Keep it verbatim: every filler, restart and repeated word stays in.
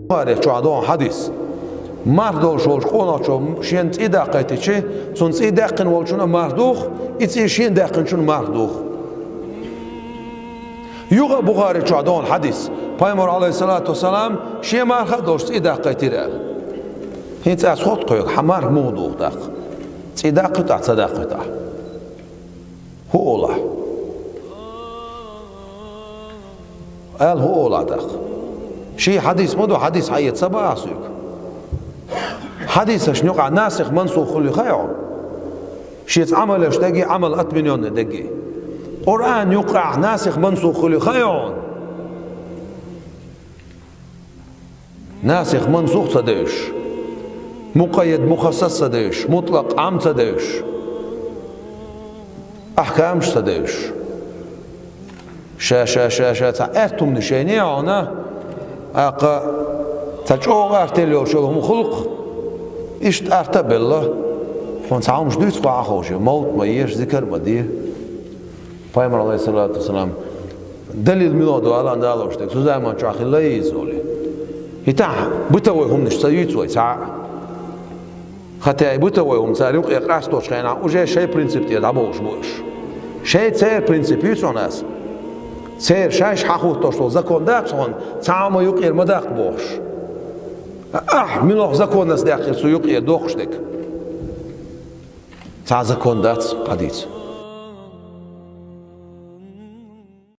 Бухари чохь догӀу хьадис. Марх долуш волчу къонахчо шена цӀий даккхийтичи, цунна цӀий даьккхина волчунна марх дух, и цӀий шена даьккхинчунна марх дух. Юха а Бухари чохь догӀу хьадис. Пайхамар, алейхиссалату вассалам, шен марха а долуш цӀий даккхийтира аьлла. ХӀинца ас хӀотта кхойга, хьан марх муха дух тӀаккха? ЦӀий даккхийтахь, ца даккхийтахь? ХӀун олахь? Аьлла хӀун олахь тӀаккха? Ший хьадис ма ду, хьадис хьаэца ца баьхьа соьга. Хьадисашна юкъахь насих-мансух хуьлу хаьий хьуна? Шеца Ӏамал еш дерг а, Ӏамал отменённый дерг а. Къуръан юкъахь насих-мансух хуьлу хаьий хьуна? Насих-мансух ца девзаш, мукъаййад-мухассас ца девзаш, мутлакъ-Ӏам ца девзаш, ахькамаш ца девзаш. Ша, ша, ша, ша, цхьа аьтту хӀуманаш йиний хьуна, тӀаккха цхьа чӀогӀа артелла йолуш йолу хӀума хуьлу-кх, иштта арта а белла, хьуна цхьа хӀуманаш дуьйцу-кх, хьан ховший, мовлид ма еш, зикар ма де. Пайхамар, алейхиссалату вассалам, далил мила ду аьлла, Дала луш дерг, цу заман чохь хилла иза олий. ХӀетахь бытовой хӀуманаш ца юьйцу вай цхьа а. Хатта и бытовой хӀума цара юкъе къасточу хенахь, уже шайн принцип тӀера дӀабовлуш бу уьш. Шайн церан принцип юьйцу хьуна ас. Церан шайша хьахӀуттуш долу закон дац хьуна, цхьа а хӀума юкъера ма даккха бохуш. Ахь муьлха законаца даьккхира цу юкъера доккхуш дерг? Цхьа а закон дац хьадийца.